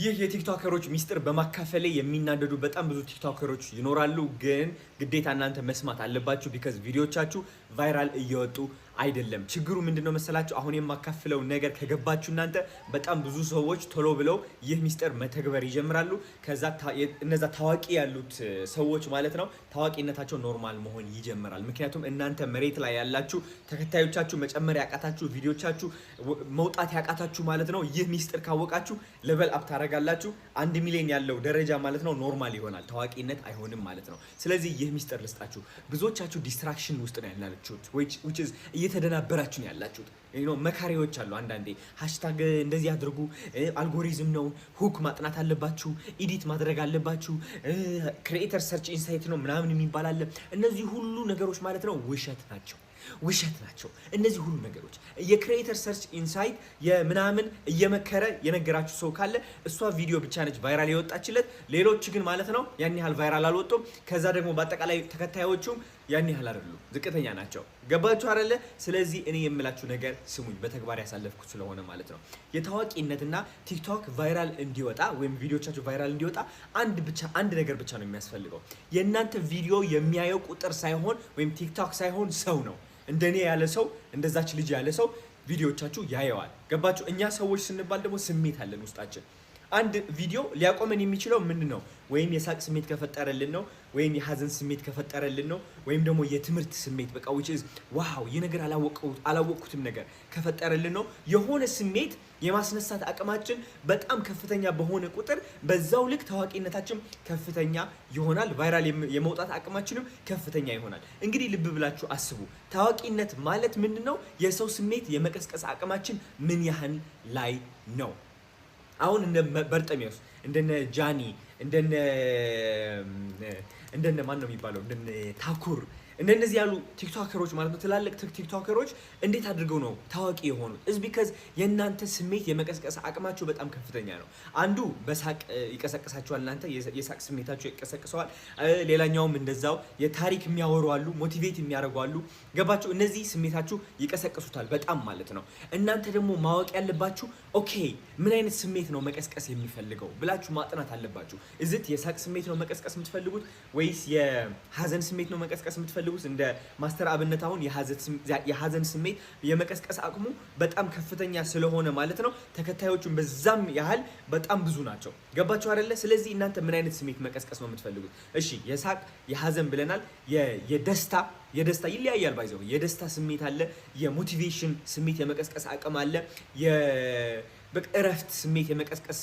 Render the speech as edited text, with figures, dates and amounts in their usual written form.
ይህ የቲክቶከሮች ሚስጥር በማካፈሌ የሚናደዱ በጣም ብዙ ቲክቶከሮች ይኖራሉ። ግን ግዴታ እናንተ መስማት አለባችሁ። Because ቪዲዮቻችሁ viral እየወጡ አይደለም። ችግሩ ምንድነው መሰላችሁ? አሁን የማካፍለው ነገር ከገባችሁ እናንተ በጣም ብዙ ሰዎች ቶሎ ብለው ይህ ሚስጥር መተግበር ይጀምራሉ። ከዛ እነዛ ታዋቂ ያሉት ሰዎች ማለት ነው ታዋቂነታቸው normal መሆን ይጀምራል። ምክንያቱም እናንተ መሬት ላይ ያላችሁ ተከታዮቻችሁ መጨመር ያቃታችሁ፣ ቪዲዮቻችሁ መውጣት ያቃታችሁ ማለት ነው፣ ይህ ሚስጥር ካወቃችሁ level up ታደርጋላችሁ። 1 ሚሊዮን ያለው ደረጃ ማለት ነው normal ይሆናል፣ ታዋቂነት አይሆንም ማለት ነው። ስለዚህ ይህ ሚስጥር ልስጣችሁ። ብዙዎቻችሁ distraction ውስጥ ነው ያላችሁት፣ which is እየተደናበራችሁ ነው ያላችሁት። መካሪዎች አሉ። አንዳንዴ hashtag እንደዚህ አድርጉ፣ አልጎሪዝም ነው፣ hook ማጥናት አለባችሁ፣ edit ማድረግ አለባችሁ፣ creator search insight ነው ምናምን የሚባል አለ። እነዚህ ሁሉ ነገሮች ማለት ነው ውሸት ናቸው፣ ውሸት ናቸው። እነዚህ ሁሉ ነገሮች የ creator search insight የምናምን እየመከረ የነገራችሁ ሰው ካለ እሷ ቪዲዮ ብቻ ነች viral የወጣችለት። ሌሎች ግን ማለት ነው ያን ያህል viral አልወጡም። ከዛ ደግሞ በአጠቃላይ ተከታዮቹም ያን ያህል አይደሉም፣ ዝቅተኛ ናቸው። ገባችሁ አይደለ? ስለዚህ እኔ የምላችሁ ነገር ስሙኝ፣ በተግባር ያሳለፍኩት ስለሆነ ማለት ነው። የታዋቂነትና ቲክቶክ viral እንዲወጣ ወይም ቪዲዮቻችሁ viral እንዲወጣ አንድ ነገር ብቻ ነው የሚያስፈልገው። የእናንተ ቪዲዮ የሚያየው ቁጥር ሳይሆን ወይም ቲክቶክ ሳይሆን ሰው ነው። እንደኔ ያለ ሰው፣ እንደዛች ልጅ ያለ ሰው ቪዲዮቻችሁ ያየዋል። ገባችሁ? እኛ ሰዎች ስንባል ደግሞ ስሜት አለን ውስጣችን። አንድ ቪዲዮ ሊያቆመን የሚችለው ምንድን ነው? ወይም የሳቅ ስሜት ከፈጠረልን ነው፣ ወይም የሀዘን ስሜት ከፈጠረልን ነው፣ ወይም ደግሞ የትምህርት ስሜት በቃ which is wow ይህ ነገር አላወቅኩትም ነገር ከፈጠረልን ነው። የሆነ ስሜት የማስነሳት አቅማችን በጣም ከፍተኛ በሆነ ቁጥር በዛው ልክ ታዋቂነታችን ከፍተኛ ይሆናል። Viral የመውጣት አቅማችንም ከፍተኛ ይሆናል። እንግዲህ ልብ ብላችሁ አስቡ። ታዋቂነት ማለት ምንድን ነው? የሰው ስሜት የመቀስቀስ አቅማችን ምን ያህል ላይ ነው? አሁን እነ በርጠሜዎስ፣ እንደነ ጃኒ፣ እንደነ ማን ነው የሚባለው፣ እንደነ ታኩር፣ እንደነዚህ ያሉ ቲክቶከሮች ማለት ነው፣ ትላልቅ ቲክቶከሮች እንዴት አድርገው ነው ታዋቂ የሆኑት? Is because የእናንተ ስሜት የመቀስቀስ አቅማችሁ በጣም ከፍተኛ ነው። አንዱ በሳቅ ይቀሰቅሳችኋል፣ እናንተ የሳቅ ስሜታችሁ ይቀሰቅሰዋል። ሌላኛውም እንደዛው የታሪክ የሚያወሩ አሉ፣ motivate የሚያደርጉ አሉ። ገባችሁ? እነዚህ ስሜታችሁ ይቀሰቅሱታል በጣም ማለት ነው። እናንተ ደግሞ ማወቅ ያለባችሁ okay ምን አይነት ስሜት ነው መቀስቀስ የሚፈልገው ብላችሁ ማጥናት አለባችሁ። Is it የሳቅ ስሜት ነው መቀስቀስ የምትፈልጉት ወይስ የሀዘን ስሜት ነው መቀስቀስ የምትፈልጉት? እንደ ማስተር አብነት አሁን የሀዘን ስሜት የመቀስቀስ አቅሙ በጣም ከፍተኛ ስለሆነ ማለት ነው ተከታዮቹን በዛም ያህል በጣም ብዙ ናቸው። ገባችሁ አይደለ? ስለዚህ እናንተ ምን አይነት ስሜት መቀስቀስ ነው የምትፈልጉት? እሺ የሳቅ፣ የሀዘን ብለናል። የደስታ ይለያያል። By the way የደስታ ስሜት አለ፣ የ motivation ስሜት የመቀስቀስ አቅም አለ፣ በቃ እረፍት ስሜት የመቀስቀስ